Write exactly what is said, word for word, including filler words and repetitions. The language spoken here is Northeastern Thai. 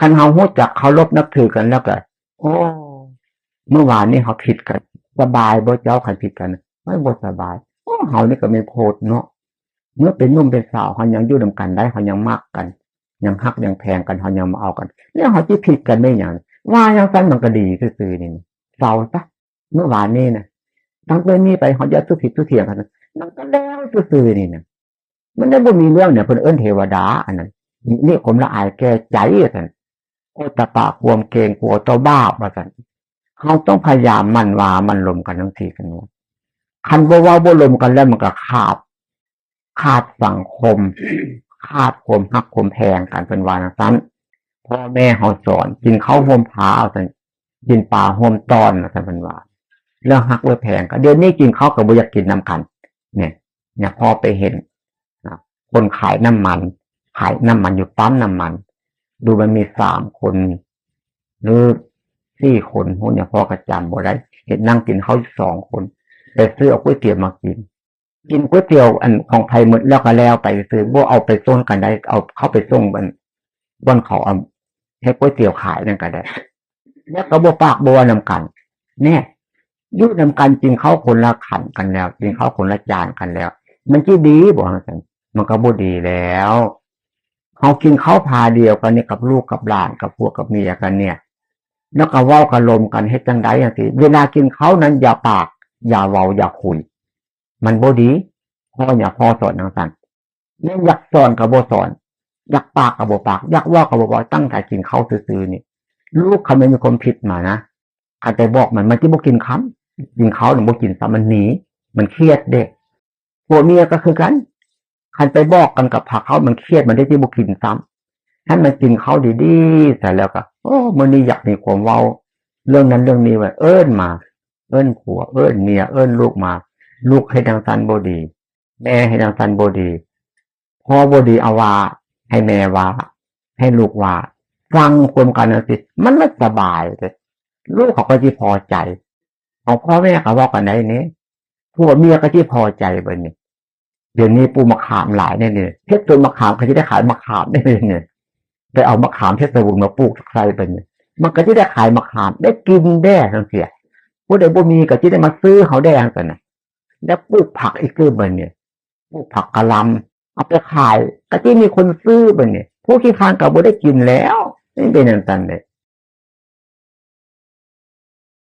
คันเฮาฮู้จักเคารพนับถือกันแล้วก็ โอ้ เมื่อวานนี้เฮาผิดกัน สบายบ่เจ้า คันผิดกัน มันบ่สบาย โอ้ เฮานี่ก็แม่นโพดเนาะ เมื่อเป็นหนุ่มเป็นสาว เฮายังอยู่นำกันได้ เฮายังมักกัน ยังฮักยังแพงกัน เฮายังมาเอากัน แล้วเฮาสิผิดกันแม่นหยัง ว่าจั่งซั้นมันก็ดีซื่อๆ นี่ เซาซะ เมื่อวานนี้นะ ตั้งแต่นี้ไปเฮาอย่าสู้ผิดสู้เถียงกันนะ มันก็แล้วซื่อๆ นี่นะ มันได้บ่มีเรื่องเนี่ย เพิ่นเอิ้นเทวดา อันนั้น นิคมละอายแก่ใจ ว่าซั่น โอตตัปปะ ความเกรงกลัวต่อบาป ว่าซั่น เฮาต้องพยายามหมั่นว่าหมั่นลมกันจั่งซี้กันว่า คันบ่เว้าบ่ลมกันแล้วมันก็ขาด ขาดสังคม ขาดความฮักความแพงกัน เพิ่นว่าจั่งซั้น พ่อแม่เฮาสอน กินข้าวร่วมพา ว่าซั่น กินปลาร่วมต้อน ว่าซั่นเพิ่นว่า เรื่องฮักเรื่องแพงกัน เดี๋ยวนี้กินข้าวก็บ่อยากกินนำกัน เนี่ย เนี่ย พ่อไปเห็นนะ คนขายน้ำมัน ขายน้ำมันอยู่ปั๊มน้ำมัน ดูมันมีสามคน หรือสี่คน ฮู้เนี่ย พ่อก็จำบ่ได้ เห็นนั่งกินข้าวอยู่สองคน ไปซื้อเอาก๋วยเตี๋ยวมากิน กินก๋วยเตี๋ยวอันของไผหมดแล้วก็แล้วไปซื่อ บ่เอาไปส่งกันได้ เอาเข้าไปส่งบ่อน บ่อนเขาเอาให้ก๋วยเตี๋ยวขายนั่นก็ได้ แล้วก็บ่ปากบ่เว้านำกัน เนี่ย อยู่นำกันกินข้าวคนละขันกันแล้ว กินข้าวคนละจานกันแล้ว มันสิดีบ่ จั่งซั้น มันก็บ่ดีแล้ว เฮากินข้าวพาเดียวกันนี่ กับลูกกับหลาน กับผัวกับเมียกันเนี่ย แล้วก็เว้ากันลมกัน เฮ็ดจั่งใดจั่งซี้ เวลากินข้าวนั้นอย่าปาก อย่าเว้า อย่าคุย มันบ่ดี พ่อเนี่ย พ่อสอนจั่งซั้น แม่นอยากสอนก็บ่สอน อยากปากก็บ่ปาก อยากเว้าก็บ่เว้า ตั้งใจกินข้าวซื่อๆ นี่ ลูกคันมันมีความผิดมานะ คันไปบอกมัน มันสิบ่กินคำ กินข้าวนี่บ่กินซ้ำ มันหนี มันเครียดเด้ ผัวเมียก็คือกัน คันไปบอกกันกับพาข้าว มันเครียด มันได้สิบ่กินซ้ำ ให้มันกินข้าวดีๆ เสร็จแล้วก็ โอ้ มื้อนี้อยากมีความเว้า เรื่องนั้นเรื่องนี้ ว่าเอิ้นมา เอิ้นผัว เอิ้นเมีย เอิ้นลูกมา ลูกเฮ็ดจั่งซั้นบ่ดี แม่เฮ็ดจั่งซั้นบ่ดี พ่อบ่ดี เอาว่า ให้แม่ว่า ให้ลูกว่า ฟังความกันจั่งซี้ มันละสบายเด้ ลูกเขาก็สิพอใจ ของพ่อแม่ก็เว้ากันได้นี่ ผัวเมียก็สิพอใจบัดนี้ เดี๋ยวนี้ปลูกมะขามหลายเนี่ย เนี่ย เฮ็ดสวนมะขาม เขาสิได้ขายมะขามได้เนี่ย ไปเอามะขามเพชรบูรณ์มาปลูกใส่บัดนี้ มันก็สิได้ขายมะขาม ได้กินแด้จั่งซี้ ผู้ใดบ่มีก็สิได้มาซื้อเฮาแด้จั่งซี้นะ แล้วปลูกผักอีกคือบัดนี้ ปลูกผักกะหล่ำ เอาไปขาย ก็สิมีคนซื้อบัดนี้ ผู้ขี้คร้านก็บ่ได้กินแล้ว มันเป็นจั่งซั้นเด้